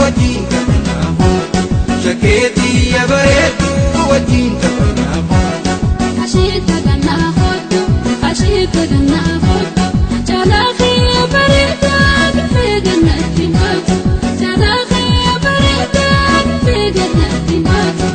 wajjin taphannaa kootu. Shakeetii bareedu wajjin taphannaa kootu. Asheeta gannaa kootu, asheeta gannaa kootu, jaalakee bareedaa dhufee gannatti kootu, jaalakee bareedaa dhufee gannatti kootu.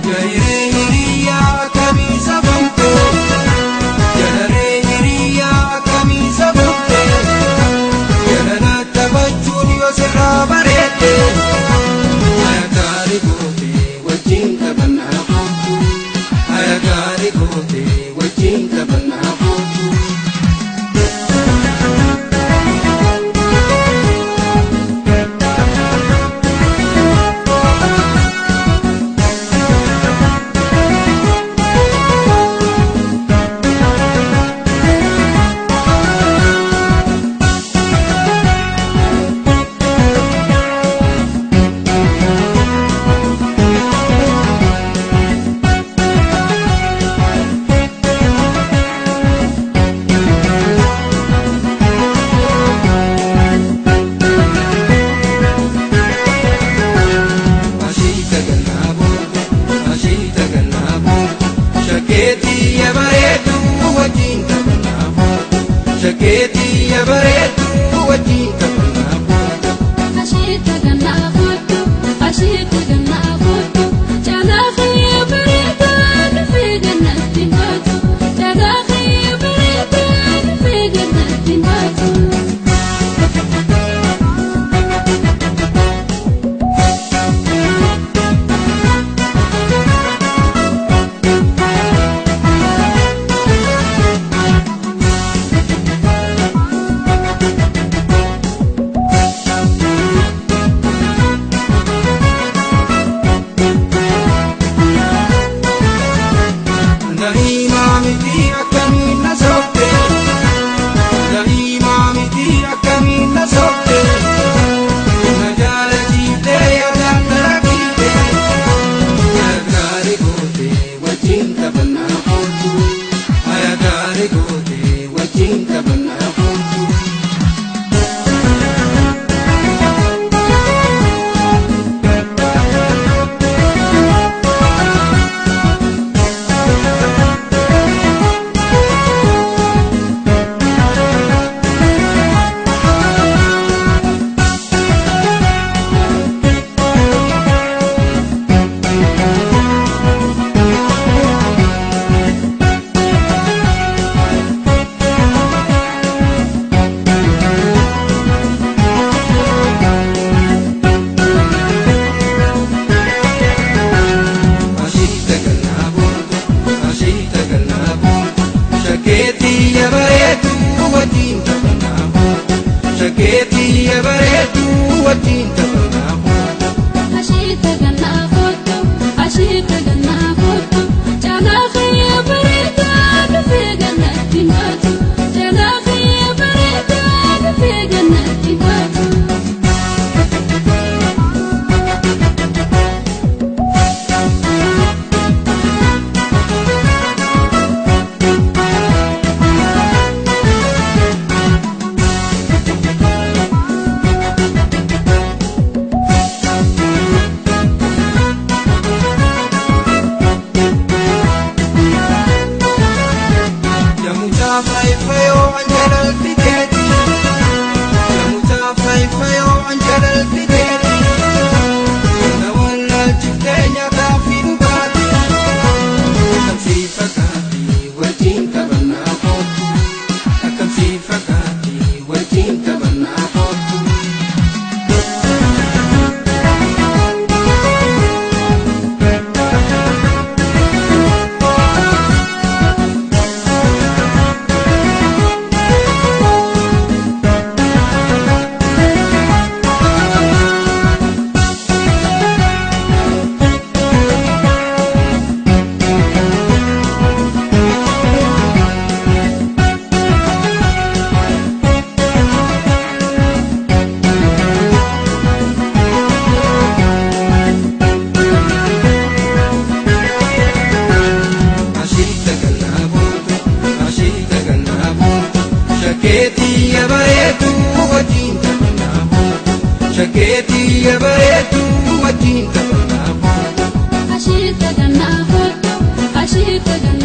Jairee hiriyaa akkamii sabamte? Jalaree hiriyaa akkamii sabamte? Jalala taphachuun yoo sirraa bareedde. Haya gaarii goote wajjin taphannaa kootu. Haya gaarii goote wajjin taphannaa kootu. Ashiita gannaa booda, ashiita gannaa booda, shakeetii bareedu wajjin taphannaa booda, shakeetii bareedu wajjin taphannaa booda. Asheeta gannaa kootu, asheeta gannaa kootu, jaalakee bareedaa dhufee gannatti kootu, jaalakee bareedaa dhufee gannatti kootu. Nahimaa miti akkamiin na soofte? Nahimaa miti akkamiin na soofte? Na jaalachiiftee yaadaan na rakkiifte. Haya gaarii goote wajjin taphannaa kootu. Haya gaarii goote wajjin taphannaa kootu. Ashiita gannaa booda, ashiita gannaa booda, shakeetii bareedu wajjin taphannaa booda, shakeetii bareedu wajjin taphannaa booda. Asheeta gannaa kootu, asheeta gannaa kootu, jaalakee bareedaa dhufee gannatti kootu, jaalakee bareedaa dhufee gannatti kootu. Yamuchaa faayifayoo anjalalti teeti. Yamuchaa faayifayoo anjalalti teeti. Na wallaalchiftee nyaataa fi dhugaatii. Akkam si fakkaatti wajjin taphannaa kootu. Akkam si fakkaatti wajjin taphannaa kootu. Tiyya bareedduu wajjin taphanaa kootu. Asheeta gannaa kootu, asheeta gannaa.